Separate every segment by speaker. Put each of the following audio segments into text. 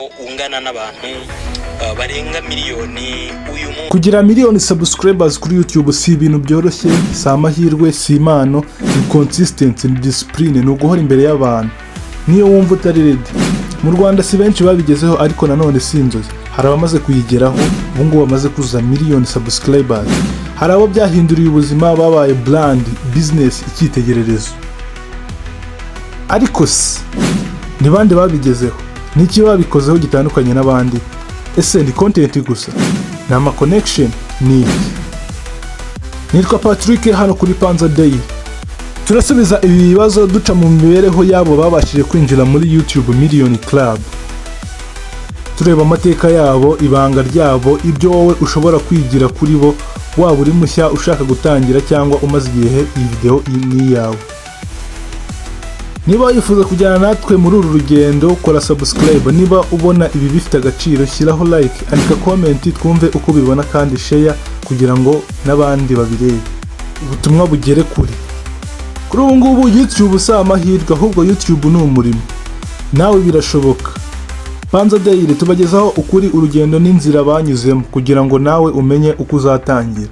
Speaker 1: Ungana n'abantu barenga miliyoni uyu munsi.
Speaker 2: Kugira miliyoni subscribers kuri YouTube si ibintu byoroshye, si amahirwe, si impano, ni consistency, ni discipline, ni uguhora imbere y'abantu niyo wumva utari ready. Mu Rwanda si benshi babigezeho, ariko nanone si inzozi. Hari abamaze kuyigeraho ubu ngubu, bamaze kuzuza miliyoni subscribers. Hari abo byahinduriye ubuzima, babaye brand, business, icyitegererezo. Ariko se ni bande babigezeho? Ni iki babikozeho gitandukanye n'abandi? Ese ni content gusa? Ni ama connection? Ni iki? Nitwa Patrick, hano kuri Panza Daily turasubiza ibi bibazo, duca mu mibereho y'abo babashije kwinjira muri YouTube Million Club, tureba amateka yabo, ibanga ryabo, ibyo wowe ushobora kwigira kuri bo. Waba uri mushya ushaka gutangira cyangwa umaze igihe, iyi video ni iyawe. Niba wifuza kujyana natwe muri uru rugendo, kora subscribe. Niba ubona ibi bifite agaciro, shyiraho like, andika comment twumve uko ubibona, kandi share kugira ngo n'abandi babirebe, ubutumwa bugere kure. Kuri ubu ngubu YouTube si amahirwe, ahubwo YouTube ni umurimo. Nawe birashoboka. Panza Daily tubagezaho ukuri, urugendo n'inzira banyuzemo kugira ngo nawe umenye uko uzatangira.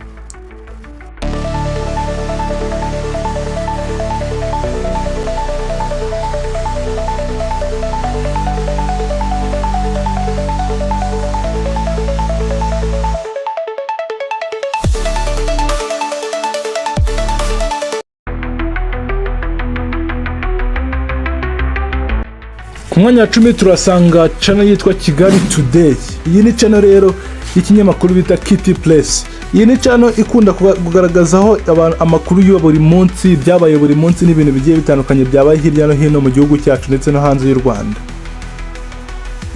Speaker 2: Ku mwanya wa 10 turasanga channel yitwa Kigali Today. Iyi ni channel rero y'ikinyamakuru bita KT Press. Iyi ni channel ikunda kugaragazaho amakuru ya buri munsi, byabaye buri munsi n'ibintu bigiye bitandukanye byabaye hirya no hino mu gihugu cyacu ndetse no hanze y'u Rwanda.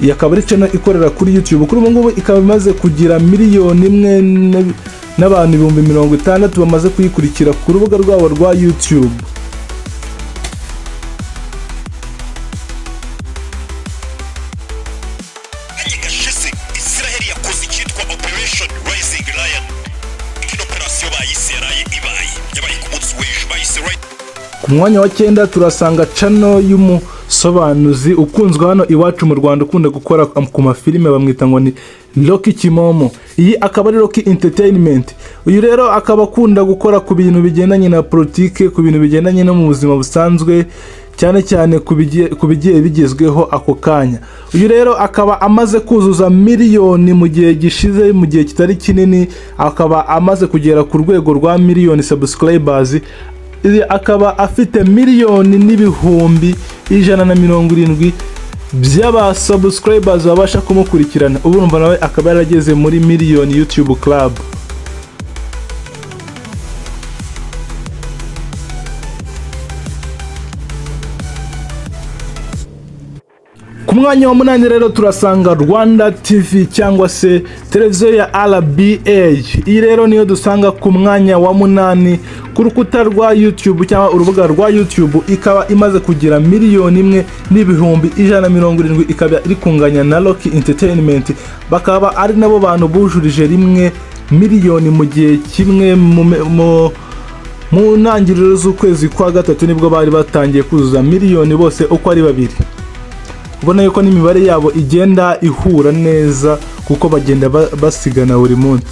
Speaker 2: Iyi akaba ari channel ikorera kuri YouTube. Kuri ubu ngubu ikaba imaze kugira 1 miliyoni n'abantu 60,000 bamaze kuyikurikira ku rubuga rwabo rwa YouTube.
Speaker 3: Kanya gashize Israel yakoze icyitwa Operation Rising Lion. Ino operasiyo bayise yaraye ibaye, yabaye ku munsi w'ejo, bayise
Speaker 2: Ku mwanya wa 9 turasanga channel y'umusobanuzi ukunzwe hano iwacu mu Rwanda, ukunda gukora ku mafilime, bamwita ngo ni Rocky Kimomo. Iyi akaba ari Rocky Entertainment. Uyu rero akaba akunda gukora ku bintu bigendanye na politike, ku bintu bigendanye no mu buzima busanzwe, cyane cyane ku bigiye bigezweho ako kanya. Uyu rero akaba amaze kuzuza miliyoni mu gihe gishize, mu gihe kitari kinini, akaba amaze kugera ku rwego rwa miliyoni subscribers. Iri akaba afite 1,170,000 by'aba subscribers babasha kumukurikirana. Ubu urumva nawe akaba yarageze muri miliyoni YouTube Club. Ku mwanya wa 8 rero turasanga Rwanda TV cyangwa se televiziyo ya RBA. Iyi rero niyo dusanga ku mwanya wa 8 ku rukuta rwa YouTube cyangwa urubuga rwa YouTube, ikaba imaze kugira 1,170,000, ikaba iri kunganya na Rocky Entertainment, bakaba ari nabo bantu bujurije rimwe miliyoni mu gihe kimwe. Mu ntangiriro z'ukwezi kwa gatatu nibwo bari batangiye kuzuza miliyoni bose uko ari babiri. Ubona yuko n'imibare yabo igenda ihura neza kuko bagenda basigana buri munsi.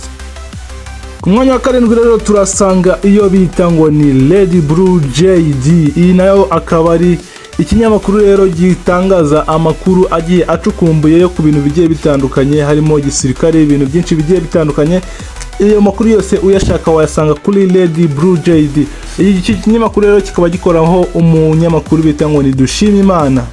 Speaker 2: Ku mwanya wa 7 rero turasanga iyo bita ngo ni Lady Blue JD. Iyi nayo akaba ari ikinyamakuru rero gitangaza amakuru agiye acukumbuye yo ku bintu bigiye bitandukanye, harimo igisirikare, ibintu byinshi bigiye bitandukanye. Iyo makuru yose uyashaka wayasanga kuri Lady Blue JD. Iki kinyamakuru rero kikaba gikoraho umunyamakuru bita ngo ni Dushimimana.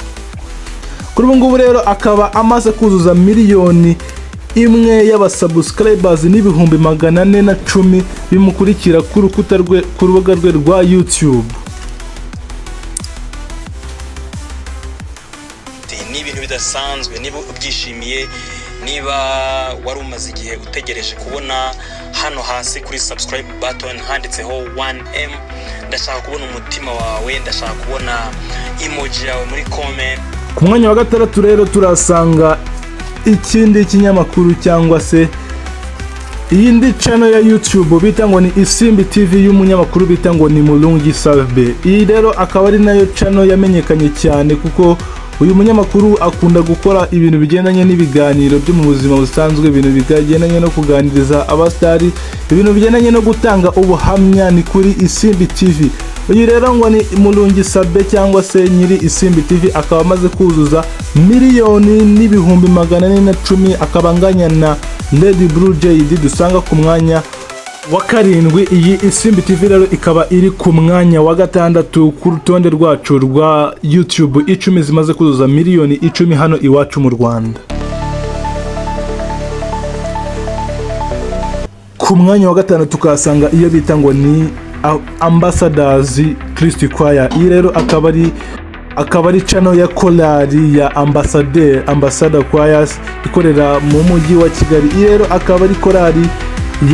Speaker 2: Kuri ubu ngubu rero akaba amaze kuzuza 1,000,000 y'aba subscribers n'410,000 bimukurikira ku rukuta rwe, ku rubuga rwe rwa YouTube.
Speaker 1: Ni ibintu bidasanzwe. Niba ubyishimiye, niba wari umaze igihe utegereje kubona hano hasi kuri subscribe button handitseho 1M, ndashaka kubona umutima wawe, ndashaka kubona emoji yawe muri comment.
Speaker 2: Ku mwanya wa 6 rero turasanga ikindi kinyamakuru cyangwa se iyindi channel ya YouTube bita ngo ni Isimbi TV y'umunyamakuru bita ngo ni Murungi Salve. Iyi rero akaba ari nayo channel yamenyekanye cyane kuko Uyu munyamakuru akunda gukora ibintu bigendanye n'ibiganiro byo mu buzima busanzwe, ibintu bigendanye no kuganiriza abasitari, ibintu bigendanye no gutanga ubuhamya. Ni kuri Isimbi TV. Uyu rero ngo ni Murungi Sabe cyangwa se nyiri Isimbi TV, akaba amaze kuzuza 1,410,000, akaba anganya na Lady Blue JD dusanga ku mwanya wa karindwi. Iyi Isimbi TV rero ikaba iri ku mwanya wa gatandatu ku rutonde rwacu rwa YouTube 10 zimaze kuzuza miliyoni 10 hano iwacu mu Rwanda. Ku mwanya wa gatanu tukahasanga iyo bita ngo ni Ambassadors Christ Choir. Iyi rero akaba ari channel ya korali ya Ambassador Choirs ikorera mu mujyi wa Kigali. Iyi rero akaba ari korali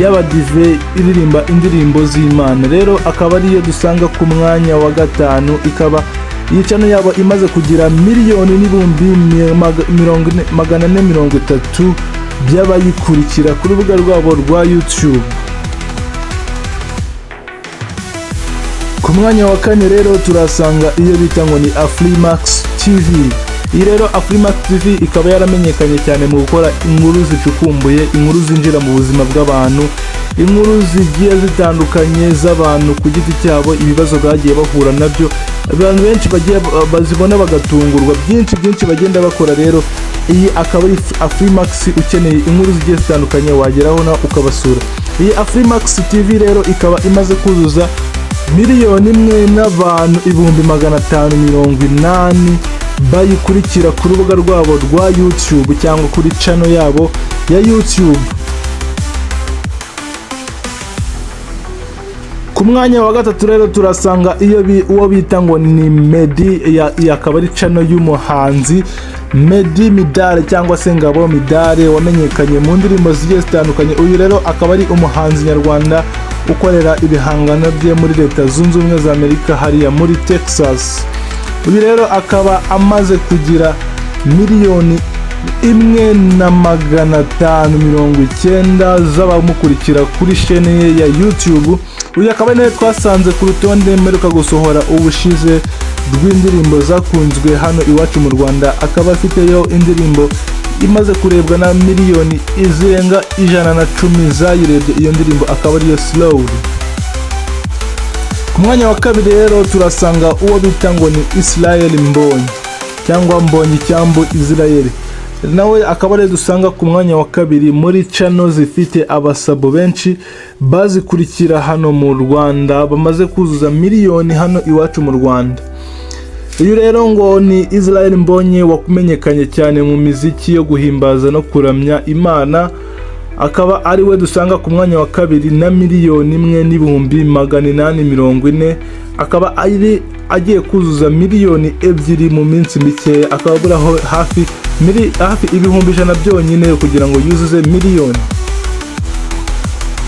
Speaker 2: y'abadive iririmba indirimbo z'Imana. Rero akaba ariyo dusanga ku mwanya wa gatanu, ikaba iyi channel yabo imaze kugira 1,430,000 by'abayikurikira ku rubuga rwabo rwa YouTube. Ku mwanya wa kane rero turasanga iyo bita ngo ni Afrimax TV. Iyi rero Afrimax TV ikaba yaramenyekanye cyane mu gukora inkuru zicukumbuye, inkuru zinjira mu buzima bw'abantu, inkuru zigiye zitandukanye z'abantu ku giti cyabo, ibibazo bagiye bahura nabyo. Abantu benshi bagiye bazibona bagatungurwa byinshi byinshi bagenda bakora. Rero iyi akaba ari Afrimax. Ukeneye inkuru zigiye zitandukanye wageraho na ukabasura. Iyi Afrimax TV rero ikaba imaze kuzuza 1,580,000 bayikurikira ku rubuga rwabo rwa YouTube cyangwa kuri channel yabo ya YouTube. Ku mwanya wa gatatu rero turasanga iyo uwo bita ngo ni Meddy. Iyi akaba ari channel y'umuhanzi Meddy Midale cyangwa se Ngabo Midale, wamenyekanye mu ndirimbo zigiye zitandukanye. Uyu rero akaba ari umuhanzi nyarwanda ukorera ibihangano bye muri Leta Zunze Ubumwe za Amerika, hariya muri Texas. Uyu rero akaba amaze kugira 1,590,000 z'abamukurikira kuri shene ye ya YouTube. Uyu akaba ari nawe twasanze ku rutonde mperuka gusohora ubushize rw'indirimbo zakunzwe hano iwacu mu Rwanda, akaba afiteyo indirimbo imaze kurebwa na miliyoni zirenga 110 zayirebye. Iyo ndirimbo akaba ariyo Slowly. Ku mwanya wa kabiri rero turasanga uwo bita ngo ni Israel Mbonyi cyangwa Mbonyi Cyambu Israel, nawe akaba ariyo dusanga ku mwanya wa kabiri muri channel zifite abasabo benshi bazikurikira hano mu Rwanda, bamaze kuzuza miliyoni hano iwacu mu Rwanda. Uyu rero ngo ni Israel Mbonyi wamenyekanye cyane mu miziki yo guhimbaza no kuramya Imana, akaba ari we dusanga ku mwanya wa kabiri na 1,840,000, akaba ari agiye kuzuza miliyoni 2 mu minsi mikeya, akaba aburaho hafi 100,000 byonyine kugira ngo yuzuze miliyoni.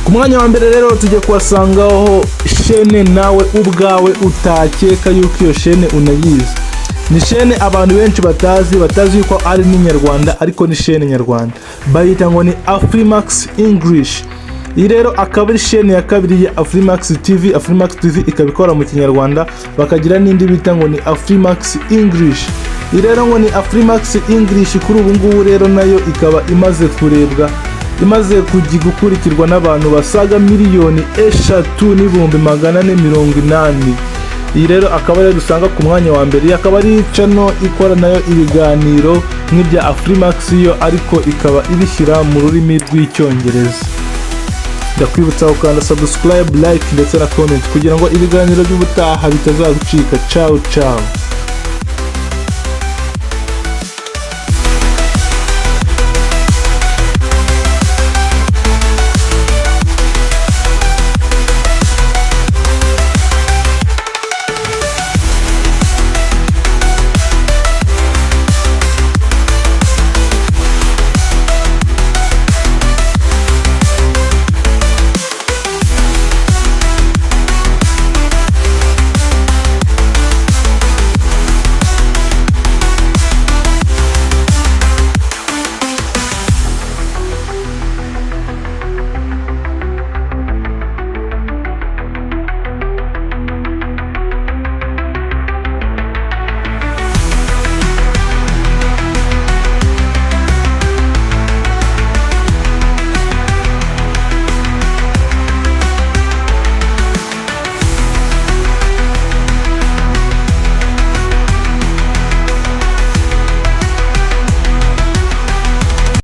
Speaker 2: Ku mwanya wa mbere rero tujya kuhasangaho shene nawe ubwawe utakeka yuko iyo shene unayizi. Ni shene abantu benshi batazi yuko ari n'inyarwanda, ariko ni shene nyarwanda, bayita ngo ni Afrimax English. Iyi rero akaba ari shene ya kabiri ya Afrimax TV. Afrimax TV ikaba ikora mu Kinyarwanda, bakagira n'indi bita ngo ni Afrimax English. Iyi rero ngo ni Afrimax English kuri ubu ngubu rero nayo ikaba imaze kurebwa, imaze gukurikirwa n'abantu basaga 3,480,000. Iyi rero akaba ariyo dusanga ku mwanya wa mbere. Iyi akaba ari channel ikora nayo ibiganiro nk'ibya Afrimax yo, ariko ikaba ibishyira mu rurimi rw'Icyongereza. Ndakwibutsa gukanda subscribe, like ndetse na comment kugira ngo ibiganiro by'ubutaha bitazagucika. Ciao ciao.